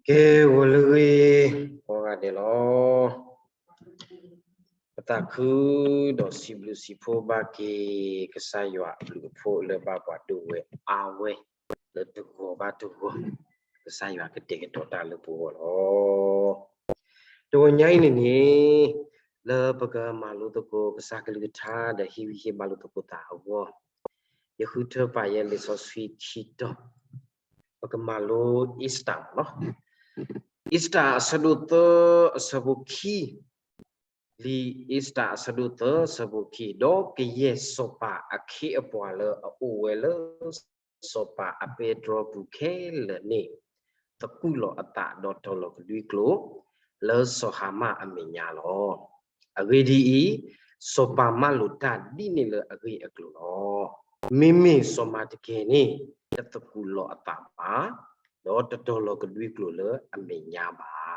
ကဲ ဂီၤလၢအဂ့ၤ ကိးဂၤဒဲးလီၤ. ပသးခုဒီးစံးဘျုးစံးဖှိၣ်ဘၣ်က့ၤ ကစၢ်ယွၤအဘျုးအဖှိၣ်လၢဘၣ်ပှၤဒိၣ်ဝဲအါဝဲ လၢတဂီၤဘၣ်တဂီၤ ကစၢ်ယွၤကတဲာ်ကတီၤတၢ်လၢပဂီၢ်လီၤ. တဂီၤညါအံၤန့ၣ်န့ၣ် လၢပကမၤလိသကိးကစၢ်ကလုၢ်ကထါဒီးဟ့ၣ်ဂံၢ်ဟ့ၣ်ဘါလိာ်သကိးသးအဂီၢ်, ယဃုထၢပာ်ယဲလံာ်စီဆှံခံတီၤ, ပကမၤလိ Esther လီၤ. Esther အဆၢဒိၣ်သၢအဆၢဖိခံ, လံာ် Esther အဆၢဒိၣ်သၢအဆၢဖိခံ, ဒီးကယဲၢ်စီၤပၤအခ့အပှၤလၢအအိၣ်ဝဲလၢ စီၤပၤအပဲတြီပူၤခဲလၢာ်န့ၣ် သကူးလီၤအသးဒီးတီၤလီၤကဒွံကျိာ် လၢစီၤဟၤမၣ်အမဲာ်ညါလီၤ. အဂ့ၢ်ဒ်အံၤ, စီၤပၤမၢလိာ်တၢ်ဒ်န့ၣ်လၢအဂ့ၢ်အကျိၤလီၤ. မ့မ့ၢ်စီၤမၤတကဲန့ၣ် တသကူးလီၤအသးဘၣ်, ဒီးတတီၤလီၤကဒွံကျိာ်လၢအမဲာ်ညါဘၣ်.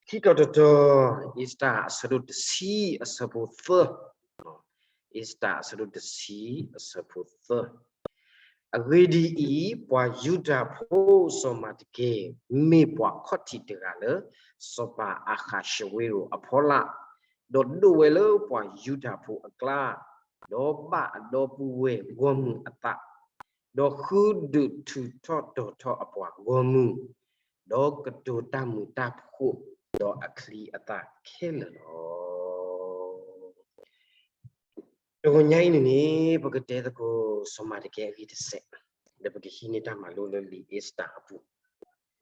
ခံတီၤတတီၤ, Esther အဆၢဒိၣ်တဆံအဆၢဖိသၢ, Esther အဆၢဒိၣ်တဆံအဆၢဖိသၢ, အဂ့ၢ်ဒ်အံၤ, ပှၤယူဒၤဖိစီၤမၤတကဲ မ့ၢ်ပှၤခီၣ်ထံးတဂၤလၢ စီၤပၤအၤဃးၡဝ့ရိၤအဖီလာ်, ဒီးဒိၣ်ဝဲလၢပှၤယူဒၤဖိအကျါ, ဒီးဘၣ်အဒီပုၢ်ဝဲၢ်ဂီၢ်မုၢ်အသး, ဒီးဃုဒုးထုးထီၣ်တီၤထီၣ်အပှၤဂီၢ်မုၢ်, ဒီးကတိၤတၢ်မုာ်တၢ်ဖှိၣ်ဒီးအချံအသၣ်ခဲလၢာ်လီၤ. တဂီၤညါအံၤန့ၣ်န့ၣ် ပကတဲသကိးစီၤမၤတကဲအဂ့ၢ်တစဲး, ဒီးပကဟံးန့ၢ်တၢ်မၤလိလၢလံာ် Esther အပူ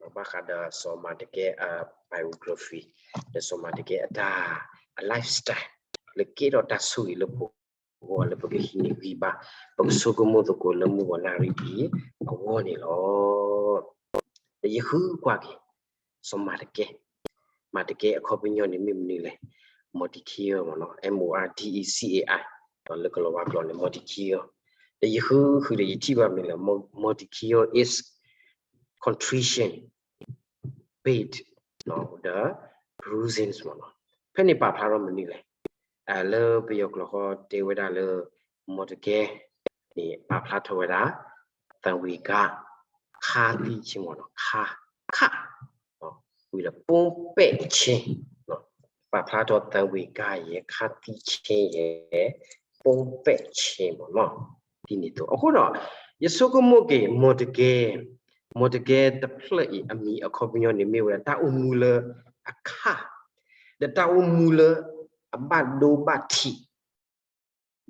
ၤ, ဘၣ်ဃးဒီးစီၤမၤတကဲအ biography, ဒီးစီၤမၤတကဲအတၢ် အ lifestyle လၢကဲထီၣ်တၢ်ဆိၣ်ဂ့ၤလၢပဂီၢ်လၢပကဟံးန့ၢ်ဂံၢ်ဘါ, ပကဆိကမိၣ်သကိးလၢမုၢ်ဂီၤနၣ်ရံၣ်အံၤအဂီၢ်န့ၣ်လီၤ. ဒီးယဃုကွၢ်က့ၤ စီၤမၤတကဲ, မၤတကဲအခီပညီန့ၣ်မ့ၢ်မနုၤလဲၣ်, Mordecai မ့ၢ်နီၤ, M O R D E C A I, ဒီးလၢကလီၤဝါကျိာ်န့ၣ် Mordecai, ဒီးယဃုဃုဒီးယထံၣ်ဘၣ်မနုၤလဲၣ်, Mordecai is contrition, pain, ဒီး bruising မ့ၢ်နီၤ. ဖဲန့ၣ်ပာ်ဖျါထီၣ်မနုၤလဲၣ်, လၢပယီၤကျိာ်ဃီတဲဝဲဒၣ်လၢ မီၤတကဲန့ၣ် ပာ်ဖျါထီၣ်ဝဲဒၣ် သံဝ့ၤကါ ခါသံဆ့မ့ၢ်နီၤ, ခါ, ဝံၤဒီး ပိပဲၣ်ဆ့, ပာ်ဖျါထီၣ်သံဝ့ၤကါယဲ ခါသံဆ့ယဲ ပိပဲၣ်ဆ့မ့ၢ်နီၤ, ဒ်န့ၣ်အသိး. အဃိဒီး ယဆိကမိၣ်က့ၤ မီၤတကဲ, မီၤတကဲတဖျၢၣ်အံၤ အမံၤအခီပညီန့ၣ်မ့ၢ်ဝဲဒၣ် တၢ်အိၣ်မူလၢအခါ, ဒီးတၢ်အိၣ်မူလၢအဘၣ်ဒိဘၣ်ထံး,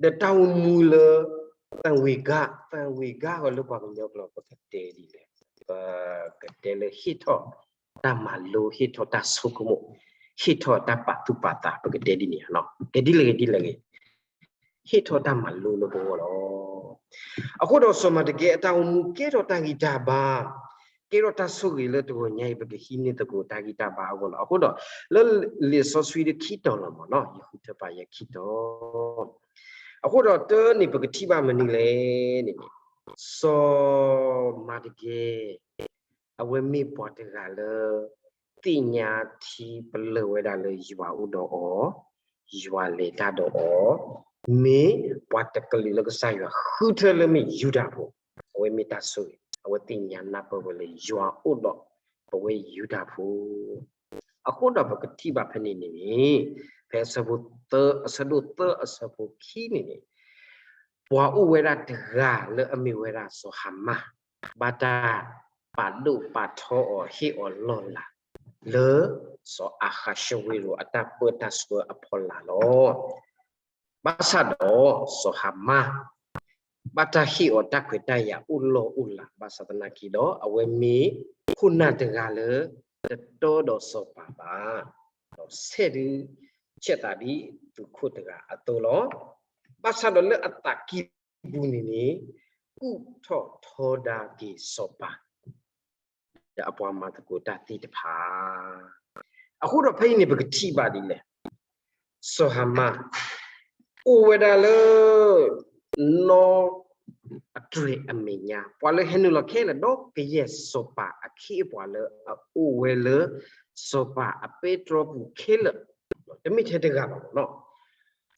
ဒီးတၢ်အိၣ်မူလၢ သံဝ့ၤကါ, သံဝ့ၤကါဂီၤလၢပှၤကညီကျိာ် ပကတဲဒ်လဲၣ်, ပကတဲလၢဟ့ၣ်ထီၣ်တၢ်မၤလိ, ဟ့ၣ်ထီၣ်တၢ်ဆိကမိၣ်, ဟ့ၣ်ထီၣ်တၢ်ပာ်သူၣ်ပာ်သး, ပကတဲဒ်န့ၣ်နီၤ. ကဲဒ်လဲၣ်ဂ့ၤဒ်လဲၣ်ဂ့ၤ, ဟ့ၣ်ထီၣ်တၢ်မၤလိလၢပဂီၢ်လီၤ. အဃိဒီးစီၤမီၤတကဲအတၢ်အိၣ်မူကဲထီၣ်တၢ်ဂံၢ်တၢ်ဘါ, ကဲထီၣ်တၢ်ဆိၣ်ဂ့ၤလၢတဂီၤညါအံၤ ပကဟံးန့ၢ်သကိးတၢ်ဂံၢ်တၢ်ဘါအဂီၢ်လီၤ. အဃိဒီး လၢလံာ်စီဆှံဒၣ်ခံတီၤလီၤမ့ၢ်နီၤ, ယဃုထၢပာ်ယဲခံတီၤ. အဃိဒီးတၢ်န့ၣ် ပကထံၣ်ဘၣ်မနုၤလဲၣ်န့ၣ်, စီၤမီၤတကဲ အဝဲမ့ၢ်ပှၤတဂၤလၢ သ့ၣ်ညါထံပလၢၢ်ဝဲဒၣ်လၢယွၤအိၣ်ဒီးအီၤ, ယွၤလဲၤတၢ်ဒီးအီၤ, မ့ၢ်ပှၤတကလုာ်လၢကစၢ်ယွၤဃုထၢလၢမ့ၢ်ယူဒၤဖိ, အဝဲမ့ၢ်တၢ်ဆိၣ်ဂ့ၤ, အဝဲသ့ၣ်ညါနၢ်ပၢၢ်ဝဲလၢယွၤအိၣ်ဒီးပဝဲယူဒၤဖိ. အဃိဒီးပကထံၣ်ဘၣ်ဖဲန့ၣ်န့ၣ်န့ၣ်, ဖဲအဆၢဖိသၢ, အဆၢဒိၣ်သၢအဆၢဖိခံန့ၣ်န့ၣ်, ပှၤအိၣ်ဝဲဒၣ်တဂၤလၢအမ့ၢ်ဝဲဒၣ်စီၤဟၤမၣ်, ဘၣ်တၢ်ပာ်ဒိၣ်ပာ်ထီအီၤဟ့ၣ်အီၤလီၢ်လၤ လၢစီၤအၤဃးၡဝ့ရိၤအတၢ်ပၢတၢ်ဆှၢအဖီလာ်လီၤ. ဘၣ်ဆၣ်ဒီးစီၤဟၤမၣ် ဘၣ်တၢ်ဟ့ၣ်အီၤတၢ်ခွဲးတၢ်ယာ်အိၣ်လီၢ်အိၣ်လၤ ဘၣ်ဆၣ်သနာ်က့ဒီး အဝဲမ့ၢ်ခိၣ်နၢ်တဂၤလၢ တတီဒီးစီၤပၤဘၣ်, ဒီးဆဲးဒုးဆဲးသးဒ်သုးခိၣ်တဂၤအသိးလီၤ. ဘၣ်ဆၣ်ဒီးလၢအသးကံၢ်ပူၤန့ၣ်န့ၣ် ကူၣ်ထီၣ်ထီဒါက့ၤစီၤပၤ ဒီးအပှၤမၤသကိးတၢ်သ့ၣ်တဖၣ်. အဃိဒီးဖဲအံၤန့ၣ် ပကထံၣ်ဘၣ်ဒ်လဲၣ်, စီၤဟၤမၣ် အိၣ်ဝဲဒၣ်လၢ နီၢ်အတြဲၤအမဲာ်ညါ, ပှၤလၢဟဲနုာ်လီၤခဲလၢာ် ဒီးကယဲၢ်စီၤပၤအခ့အပှၤလၢအအိၣ်ဝဲလၢ စီၤပၤအပဲတြီပူၤခဲလၢာ်, တမ့ၢ်ထဲတဂၤဘၣ်မ့ၢ်နီၤ.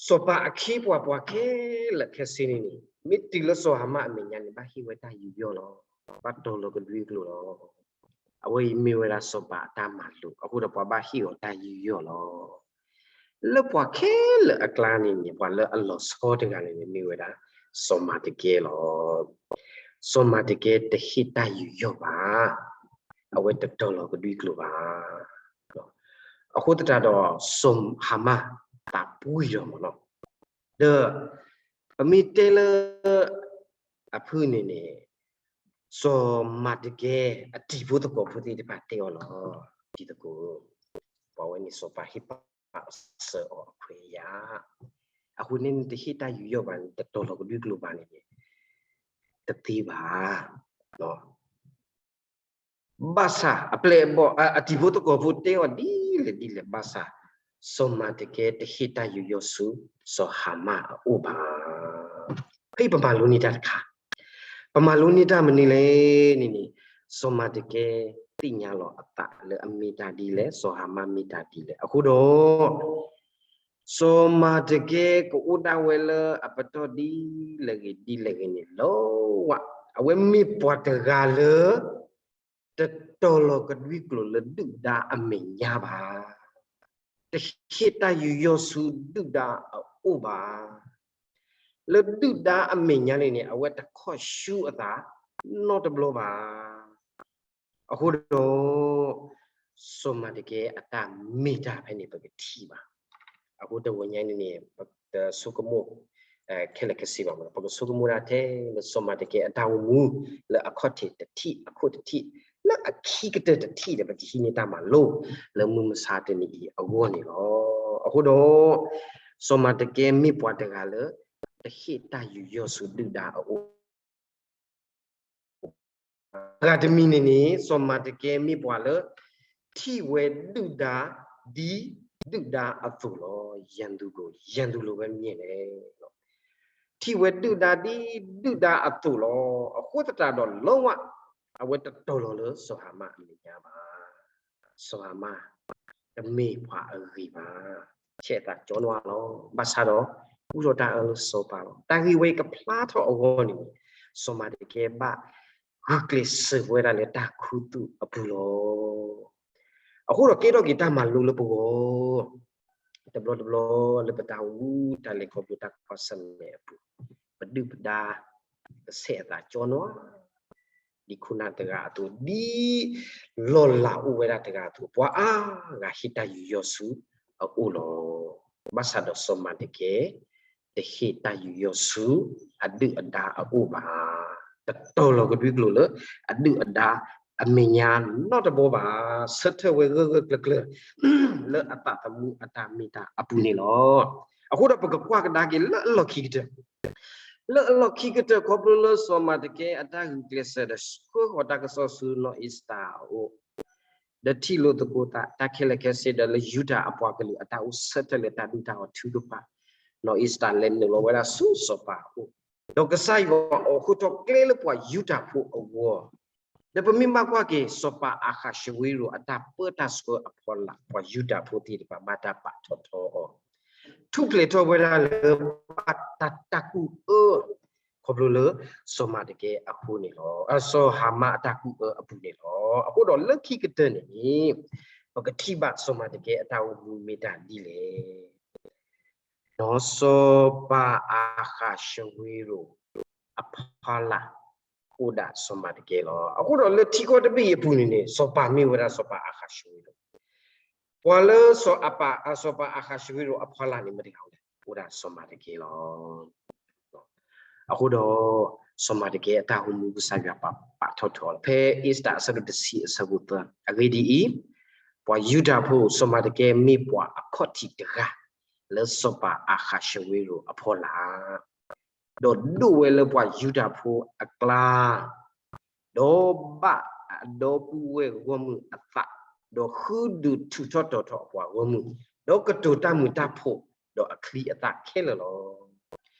စီၤပၤအခ့အပှၤ ပှၤခဲလၢာ်ခဲဆ့န့ၣ်န့ၣ် မ့ၢ်တုၤလၢစီၤဟၤမၣ်အမဲာ်ညါန့ၣ် ဘၣ်ဟ့ၣ်ဝဲတၢ်ယူးယီၣ်လီၤ. ဘၣ်တီၤလီၤကဒွံကျိာ်လီၤ. အဝဲအံၤမ့ၢ်ဝဲဒၣ်စီၤပၤအတၢ်မၤလိာ် အဃိဒီးပှၤဘၣ်ဟ့ၣ်အီၤတၢ်ယူးယီၣ်လီၤ. လၢပှၤခဲလၢာ်အကျါန့ၣ်န့ၣ် ပှၤလၢအလီၤဆီတဂၤန့ၣ်န့ၣ် မ့ၢ်ဝဲဒၣ်စီၤမၤတကဲလီၤ. စီၤမၤတကဲတဟ့ၣ်တၢ်ယူးယီၣ်ဘၣ်. အဝဲတတီၤလီၤကဒွံကျိာ်ဘၣ်. အဃိသတးဒီး စီၤဟၤမၣ်သးပှံၢ်ဒီးမၢ်နီၤ. ဒီးပမ့ၢ်တဲလၢ အဖုၣ်န့ၣ်န့ၣ် စီၤမၤတကဲ အတံၤဖိသကိးဖိသ့ၣ်တဖၣ်တဲအီၤလီၤ. တံၤသကိး, ပှၤဝဲန့ၣ်စီၤပၤဟ့ၣ်ပာ်စၢၤအီၤအခွဲးအယာ်, အဃိန့ၣ်နတဟ့ၣ်တၢ်ယူးယီၣ်ဘၣ်န့ၣ် တတီၤလီၤကဒွံကျိာ်ဘၣ်န့ၣ်န့ၣ် တသ့ဘၣ်. ဘၣ်ဆၣ်အပျဲၢ်အဘီၣ် အတံၤဖိသကိးဖိတဲအီၤဒ်လဲၣ်ဒ်လဲၣ်ဘၣ်ဆၣ်, စီၤမၤတကဲတဟ့ၣ်တၢ်ယူးယီၣ်ဆူ စီၤဟၤမၣ်အအိၣ်ဘၣ်. ဖဲအံၤပမၤလိန့ၢ်တၢ်တခါ, ပမၤလိန့ၢ်တၢ်မနုၤလဲၣ်န့ၣ်န့ၣ်, စီၤမၤတကဲသ့ၣ်ညါလီၤအသးလၢအမ့ၢ်တၢ်ဒ်လဲၣ်, စီၤဟၤမၣ်မ့ၢ်တၢ်ဒ်လဲၣ်. အဃိဒီး စီၤမၤတကဲကအိၣ်ဒၣ်ဝဲလၢအပတီၢ်ဒ်လဲၣ်ဂ့ၤဒ်လဲၣ်ဂ့ၤန့ၣ်လီၤ. အဝဲမ့ၢ်ပှၤတဂၤလၢ တတီၤလီၤကဒွံကျိာ်လၢဒုၣ်ဒါအမဲာ်ညါဘၣ်. တဟ့ၣ်တၢ်ယူးယီၣ်ဆူဒုၣ်ဒါအအိၣ်ဘၣ်. လၢဒုၣ်ဒါအမဲာ်ညါန့ၣ်န့ၣ် အဝဲတခီၣ်ဆူအသးနီတဘျီဘၣ်. အဃိဒီး စီၤမၤတကဲအတၢ်မ့ၢ်တၢ်ဖဲန့ၣ် ပကထံၣ်ဘၣ်. အဃိတဂီၤညါန့ၣ်န့ၣ် ပတဆိကမိၣ် ခဲလၢာ်ခဲဆ့ဘၣ်မး, ပကဆိကမိၣ်ဒၣ်ထဲလၢစီၤမၤတကဲအတၢ်အိၣ်မူ လၢအခီၣ်ထံးတထံၣ် အခိၣ်တထံၣ် လၢအခံကတၢၢ်တထံၣ်ဒီး ပကဟံးန့ၢ်တၢ်မၤလိ လၢမုၢ်မဆါတနံၤအံၤအဂီၢ်န့ၣ်လီၤ. အဃိဒီး စီၤမၤတကဲမ့ၢ်ပှၤတဂၤလၢ တဟ့ၣ်တၢ်ယူးယီၣ်ဆူဒုၣ်ဒါအအိၣ် အဂၤတမံၤန့ၣ်န့ၣ် စီၤမၤတကဲမ့ၢ်ပှၤလၢ ထံၣ်ဝဲဒုၣ်ဒါ ဒ်ဒုၣ်ဒါအသိးလီၤ. ရန်သူကို ရန်သူလိုပဲမြင်တယ်. ထံၣ်ဝဲဒုၣ်ဒါဒ်ဒုၣ်ဒါအသိးလီၤ. အဃိသတးဒီး လုံးဝ အဝဲတတီၤလီၤလၢစီၤဟၤမၣ်အမဲာ်ညါဘၣ်. စီၤဟၤမၣ် တမ့ၢ်ပှၤအဂ့ၤဘၣ်. ဆဲးအသးကၠီနွါလီၤ. ဘၣ်ဆၣ်ဒီး ကူၣ်ထီၣ်တၢ်အၢလၢစီၤပၤလီၤ. တၢ်ဂ့ၢ်ဝဲအံၤကဖျါထီၣ်အဂီၢ်န့ၣ် စီၤမၤတကဲဘၣ် ဂုာ်ကျဲးစၢးဝဲဒၣ်လၢတၢ်ခူသူၣ်အပူၤလီၤ. အဃိဒီးကဲထီၣ်က့ၤတၢ်မၤလိလၢပဂီၢ် တဘျီတဘျီလၢပတၢ်အိၣ်မူတၢ်လဲၤခီဖျိတၢ်ကွၢ်ဆၢၣ်မဲာ်အပူၤ, ပဒုၣ်ပဒါ ပဆဲးအသးကၠီနွါ ဒ်ခိၣ်နၢ်တဂၤအသိး, ဒ်လီၢ်လၤအိၣ်ဝဲဒၣ်တဂၤအသိး, ပှၤအါဂၤဟ့ၣ်တၢ်ယူးယီၣ်ဆူအအိၣ်လီၤ. ဘၣ်ဆၣ်ဒီးစီၤမၤတကဲ တဟ့ၣ်တၢ်ယူးယီၣ်ဆူအဒုၣ်အဒါအအိၣ်ဘၣ်. တတီၤလီၤကဒွံကျိာ်လၢ အဒုၣ်အဒါအမဲာ်ညါနီတဘီဘၣ်. ဆၢထၢၣ်ဝဲဂၢၢ်ဂၢၢ်ကျၢၤကျၢၤ လၢအသးသမူအတၢ်မ့ၢ်တၢ်အပူၤန့ၣ်လီၤ. အဃိဒီးပကကွၢ်ကဒါက့ၤလၢအလီၢ်ခံကတၢၢ် လၢအလီၢ်ခံကတၢၢ် ခီဖျိလၢစီၤမၤတကဲအတၢ်ဂုာ်ကျဲးစၢးဒီး ဆှၢဃီၤတၢ်ကစီၣ်ဆူနီၢ်အ့စတၢၤအအိၣ်, ဒီးထံၣ်လိာ်သကိးသးတၢ်ခဲလၢာ်ခဲဆ့ဒီး လၢယူဒၤအပှၤကလုာ်အတၢ်အိၣ်ဆၢထၢၣ်လၢတၢ်ဒူတၢ်အီၤထုကဖၣ်, နီၢ်အ့စတၢၤလဲၤနုာ်လီၤဝဲဒၣ်ဆူစီၤပၤအအိၣ်, ဒီးကစၢ်ယွၤအိးထီၣ်ကျဲလၢပှၤယူဒၤဖိအဂီၢ် ဒီးပမ့ၢ်ဘၣ်ကွၢ်က့ၤ စီၤပၤအၤဃးၡဝ့ရိၤအတၢ်ပၢတၢ်ဆှၢအဖီလာ် ပှၤယူဒၤဖိသ့ၣ်တဖၣ်ဘၣ်တၢ်ပာ်ထီၣ်ထီအီၤ, ထူၣ်ဖျဲးထီၣ်ဝဲဒၣ်လၢ ဘၣ်တၢ်တၢ်ကူၣ်အၢ ခီဖျိလၢ စီၤမၤတကဲအဃိန့ၣ်လီၤ. စီၤဟၤမၣ်အတၢ်ကူၣ်အၢအပူၤန့ၣ်လီၤ. အဃိဒီးလၢခံကတၢၢ်န့ၣ်န့ၣ် ပကထံၣ်ဘၣ်စီၤမၤတကဲအတၢ်အိၣ်မူမ့ၢ်တၢ်ဒ်လဲၣ် ဒီးစီၤပၤအၤဃးၡဝ့ရိၤ အဖီလာ် အိၣ်ဒၣ်စီၤမၤတကဲလီၤ. အဃိဒီးလၢထံကီၢ်တဘ့ၣ်အံၤအပူၤန့ၣ်န့ၣ် စီၤပၤမ့ၢ်ဝဲဒၣ်စီၤပၤအၤဃးၡဝ့ရိၤ, ပှၤလၢစီၤပၤအၤဃးၡဝ့ရိၤအဖီလာ်န့ၣ် မတၤတဂၤလဲၣ်, အိၣ်ဒၣ်စီၤမၤတကဲလီၤ. အဃိဒီး စီၤမၤတကဲအတၢ်အိၣ်မူကစၢ်ယွၤပာ်ထီၣ်ထီအီၤ ဖဲအ့စတၢၤအဆၢဒိၣ်တဆံအဆၢဖိသၢ, အဂ့ၢ်ဒ်အံၤ, ပှၤယူဒၤဖိ စီၤမၤတကဲမ့ၢ်ပှၤအခီၣ်ထံးတဂၤ လၢစီၤပၤအၤဃးၡဝ့ရိၤအဖီလာ်, ဒီးဒိၣ်ဝဲလၢပှၤယူဒၤဖိအကျါ, ဒီးဘၣ်အဒီပုၢ်ဝဲၢ်ဂီၢ်မုၢ်အသး, ဒီးဃုဒုးထူးထီၣ်တီၤထီၣ်အပှၤဂီၢ်မုၢ်, ဒီးကတိၤတၢ်မုာ်တၢ်ဖိး, ဒီးအချံအသၣ်ခဲလၢာ်လီၤ.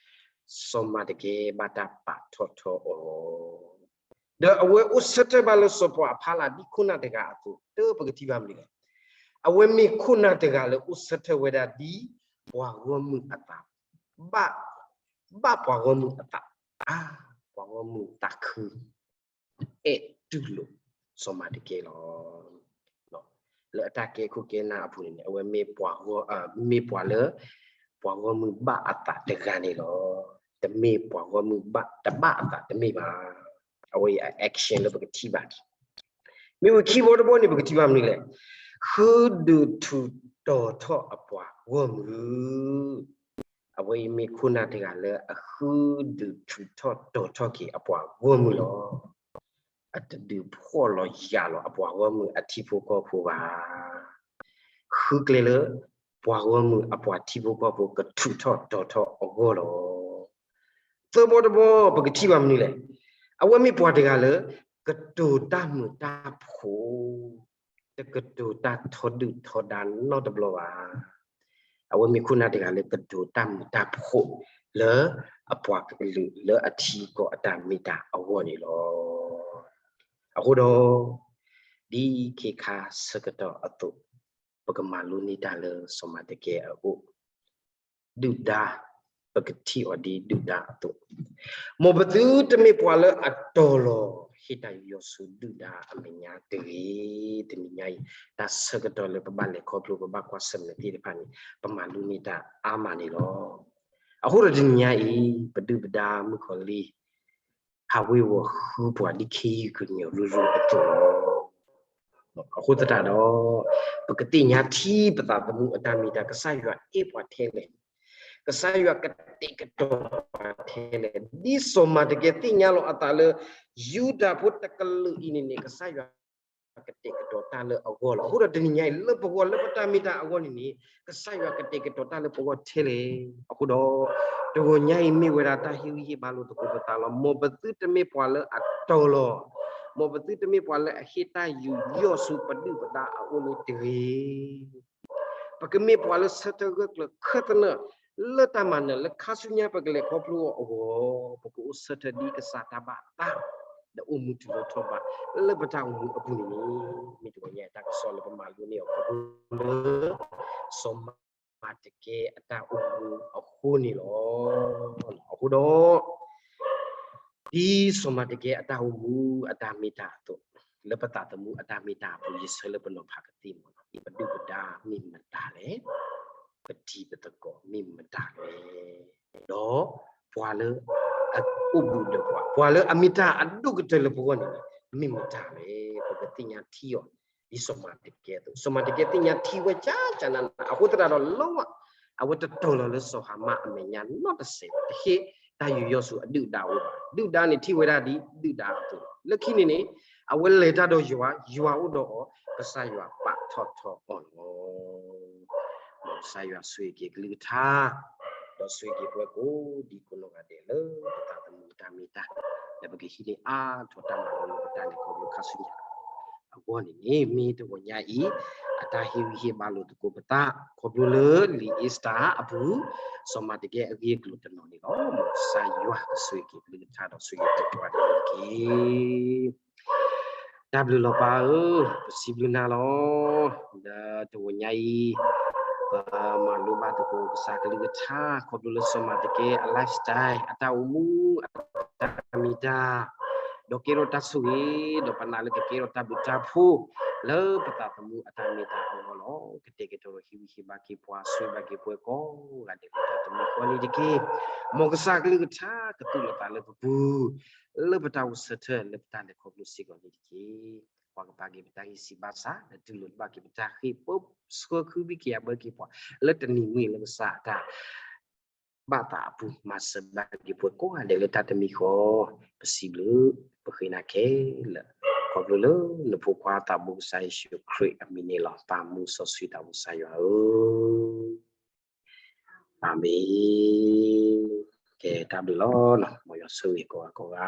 စီၤမၤတကဲဘၣ်တၢ်ပာ်ထီၣ်ထီအီၤ, ဒီးအဝဲအိၣ်ဆၢထၢၣ်ဘၣ်လၢစီၤပၤအဖီလာ်ဒ်ခိၣ်နၢ်တဂၤအသိး, တပကထံၣ်ဘၣ်မနုၤလဲၣ်. အဝဲမ့ၢ်ခိၣ်နၢ်တဂၤလၢအိၣ်ဆၢထၢၣ်ဝဲဒၣ်ဒ်ပှၤဂီၢ်မုၢ်အသး, ဘၣ်, ဘၣ်ပှၤဂီၢ်မုၢ်အသး, အါ, ပှၤဂီၢ်မုၢ်သးခု, အဲၣ်တူၢ်လိာ် စီၤမၤတကဲလီၤ. လၢအတၢ်ကဲခိၣ်ကဲနၢ်အပူၤန့ၣ်န့ၣ် အဝဲမ့ၢ်ပှၤဂီၢ်, မ့ၢ်ပှၤလၢ ပှၤဂီၢ်မုၢ်ဘၣ်အသးတဂၤန့ၣ်လီၤ. တမ့ၢ်ပှၤဂီၢ်မုၢ်ဘၣ်, တဘၣ်အသးတမ့ၢ်ဘၣ်. အဝဲအံၤအ action လၢပကထံၣ်ဘၣ်န့ၣ် မ့ၢ်ဝံၤခံဘီတဘီန့ၣ် ပကထံၣ်ဘၣ်မနုၤလဲၣ်. ဃုဒုးထူးတီၤထီၣ်အပှၤဂီၢ်မုၢ်. အဝဲအံၤမ့ၢ်ခိၣ်နၢ်တဂၤလၢအဃုဒုးထူးထီၣ်တီၤထီၣ်က့ၤအပှၤဂီၢ်မုၢ်လီၤ. အတဒုးဖှီၣ်လီၤယာ်လီၤအပှၤဂီၢ်မုၢ်အထံဖိကီၢ်ဖိဘၣ်. ဃုကျဲလၢ ပှၤဂီၢ်မုၢ်အပှၤထံဖိကီၢ်ဖိကထူးထီၣ်တီၤထီၣ်အဂီၢ်လီၤ. သၢဘီတဘီ ပကထံၣ်ဘၣ်မနုၤလဲၣ်. အဝဲမ့ၢ်ပှၤတဂၤလၢ ကတိၤတၢ်မုာ်တၢ်ဖိး, တကတိၤတၢ်ထီဒုၣ်ထီဒါနီတဘျီဘၣ်. အဝဲမ့ၢ်ခိၣ်နၢ်တဂၤလၢကတိၤတၢ်မုာ်တၢ်ဖိးလၢအပှၤကလုာ်လၢအထံကီၢ်အတၢ်မ့ၢ်တၢ်အဂီၢ်န့ၣ်လီၤ. အဃိဒီး ဒ်ခဲခါဆၢကတီၢ်အသိး ပကမၤလိန့ၢ်တၢ်လၢစီၤမၤတကဲအအိၣ် ဒုၣ်ဒါ ပကထံၣ်အီၤဒ်ဒုၣ်ဒါအသိး, မ်ပသုတမ့ၢ်ပှၤလၢအတီၤလီၤ ဟ့ၣ်တၢ်ယူးယီၣ်ဆူဒုၣ်ဒါအမဲာ်ညါတဂ့ၤ. တနံၤညါအံၤ တၢ်ဆၢကတီၢ်လၢပဘၣ်လဲၤခီဖျိ ပဘၣ်ကွၢ်ဆၢၣ်မဲာ်သ့ၣ်တဖၣ်န့ၣ် ပမၤလိန့ၢ်တၢ်အါမးန့ၣ်လီၤ. အဃိဒီးတနံၤညါအံၤ ပဒုၣ်ပဒါမုၣ်ကီၤလံၢ် ဟးဝ့ၤဝီၤဃုပှၤဒ်ခ့ယုၢ်ကညီၤရူၤရူၤအသိးလီၤ. အဃိသတးဒီး ပကသ့ၣ်ညါထံပသးသမူအတၢ်မ့ၢ်တၢ် ကစၢ်ယွၤအဲၣ်ပှၤထဲလဲၣ်, ကစၢ်ယွၤကတဲာ်ကတီၤပှၤထဲလဲၣ်. ဒ်စီၤမၤတကဲသ့ၣ်ညါလီၤအသးလၢ ယူဒၤဖိတကလုာ်အံၤန့ၣ်န့ၣ် ကစၢ်ယွၤကတဲာ်ကတီၤတၢ်လၢအဂီၢ်လီၤ. အဃိဒီးတနံၤညါအံၤ လၢပဂီၢ်လၢပတၢ်မ့ၢ်တၢ်အဂီၢ်န့ၣ်န့ၣ် ကစၢ်ယွၤကတဲာ်ကတီၤတၢ်လၢပဂီၢ်ထဲလဲၣ်. အဃိဒီး တဂီၤညါအံၤမ့ၢ်ဝဲဒၣ်တၢ်ဟ့ၣ်ဂံၢ်ဟ့ၣ်ဘါလိာ်သကိးပသးလီၤ. မ်ပသုတမ့ၢ်ပှၤလၢအတီၤလီၤ, မ်ပသုတမ့ၢ်ပှၤလၢအဟ့ၣ်တၢ်ယူးယီၣ်ဆူပဒုၣ်ပဒါအအိၣ်န့ၣ်တဂ့ၤ. ပကမ့ၢ်ပှၤလၢဆၢထၢၣ်ဂၢၢ်ကျၢၤခၢၣ်သနၢၣ် လၢတၢ်မၤနၢၤလၢခါဆူညါပကလဲၤခီဖျိအဂီၢ်, ပကအိၣ်ဆၢထၢၣ်ဒ်ကစၢ်တၢ်ဘၣ်အသး ဒီးအိၣ်မူထူၣ်လီၤထီဘး လၢပတၢ်အိၣ်မူအပူၤန့ၣ်န့ၣ် မ့ၢ်တဂီၤညါအံၤတၢ်ကစီၣ်လၢပမၤလိန့ၢ်အီၤခီဖျိလၢ စီၤမၤတကဲအတၢ်အိၣ်မူအဃိန့ၣ်လီၤ. အဃိဒီး ဒ်စီၤမၤတကဲအတၢ်အိၣ်မူအတၢ်မ့ၢ်တၢ်အသိး လၢပသးသမူအတၢ်မ့ၢ်တၢ်အပူၤ ယဆၢလၢပနီၤဖးကသ့ၣ်မးလီၤ. ပဒုၣ်ပဒါမ့ၢ်မတၤလဲၣ်, ပတံၤပသကိးမ့ၢ်မတၤလဲၣ်, ဒီးပှၤလၢအအိၣ်ဘူးဒီးပှၤ, ပှၤလၢအမ့ၢ်တၢ်အဒိၣ်ကတၢၢ်လၢပဂီၢ်န့ၣ် မ့ၢ်မတၤလဲၣ်, ပကသ့ၣ်ညါထံအီၤ ဒ်စီၤမၤတကဲအသိး. စီၤမၤတကဲသ့ၣ်ညါထံဝဲကၠၢ်ကၠၢ်နးနး အဃိသတးဒီးလီၤ အဝဲတတီၤလီၤလၢစီၤဟၤမၣ်အမဲာ်ညါနီတစဲး တဟ့ၣ်တၢ်ယူးယီၣ်ဆူအဒုၣ်အဒါအအိၣ်ဘၣ်. ဒုၣ်ဒါန့ၣ်ထံၣ်ဝဲဒၣ်ဒ်ဒုၣ်ဒါအသိး, လၢခံန့ၣ်န့ၣ် အဝဲလဲၤတၢ်ဒီးယွၤ, ယွၤအိၣ်ဒီးအီၤ, ကစၢ်ယွၤပာ်ထီၣ်ထီအီၤလီၤ. မ်ကစၢ်ယွၤဆိၣ်ဂ့ၤက့ၤကလုၢ်ကထါ ဒီးဆိၣ်ဂ့ၤက့ၤပှၤကိးဒံကိးနီၢ်ဂၤဒဲးလၢပသးသမူတၢ်မ့ၢ်တၢ် လၢပကဟံးန့ၢ်အါထီၣ်တၢ်မၤလိလၢပတၢ်လဲၤခီဖျိခါဆူညါအဂီၢ်န့ၣ်န့ၣ် မ့ၢ်တဂီၤညါအံၤ အတၢ်ဟ့ၣ်ဂံၢ်ဟ့ၣ်ဘါလိာ်သကိးပသး ခီဖျိလၢလံာ်အ့စတၢၣ်အပူၤ စီၤမၤတကဲအဂ့ၢ်အကျိၤတနီၤန့ၣ်လီၤ. မ်ကစၢ်ယွၤကဆိၣ်ဂ့ၤက့ၤကလုၢ်ကထါဒီးဆိၣ်ဂ့ၤက့ၤပှၤဒဲးန့ၣ်တက့ၢ်. တၢ်ဘျုးလီၤပၢ်ဧၢ, ပစံးဘျုးနၤလီၤ. ဒီးတဂီၤညါအံၤ ပမၤလိဘၣ်သကိးကစၢ်ကလုၢ်ကထါ ခီဖျိလၢစီၤမၤတကဲအ lifestyle အတၢ်အိၣ်မူ အတၢ်မ့ၢ်တၢ် ဒီးကဲထီၣ်တၢ်ဆိၣ်ဂ့ၤ ဒီးပနာ်လၢကကဲထီၣ်တၢ်ဘျုးတၢ်ဖှိၣ် လၢပသးသမူအတၢ်မ့ၢ်တၢ်အဂီၢ်လီၤ. ကတဲာ်ကတီၤဒီးဟ့ၣ်ဂံၢ်ဟ့ၣ်ဘါက့ၤပှၤ ဆိၣ်ဂ့ၤဘၣ်က့ၤပှၤကိးဂၤဒဲးလၢတၢ်သမူအဂီၢ်န့ၣ်တက့ၢ်. မ်ကစၢ်ကလုၢ်ကထါကသူၣ်လီၤသးလၢပပူၤ လၢပတၢ်အိၣ်ဆၢထၢၣ်လၢပတၢ်လဲၤခီဖျိစ့ၢ်ကီးန့ၣ်တက့ၢ်. ပှၤကပာ်က့ၤပတၢ်ဂံၢ်စၢ်ဘါစၢ် ဒီးတူၢ်လိာ်ဘၣ်က့ၤပတၢ်ဃ့ၢ် ပၢဆှၢခုဘံၣ်က့ၤအဘၢက့ၤပှၤ လၢတနံၤမုၢ်လၢကစၢ်အတၢ် ဘၣ်သးအပူၤ မၤစၢၤဘၣ်က့ၤပှၤကိးဂၤဒဲးလၢတၢ်တမံၤဃီ ပစံးဘျုး ပဃ့နၤခဲလၢာ် ခီဖျိလၢနဖိခွါသးဘိကစၢ်ယ့ၣ်ၡူးခရံာ်အမံၤန့ၣ်လီၤ. ပၢ်မူစီဆှံသးဘိကစၢ်ယွၤဧၢ အၤမ့ၣ်. ကဲ တၢ်ဘျုးလီၤ. မ်ယွၤဆိၣ်ဂ့ၤကိးဂၤကိးဂ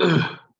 ၤ.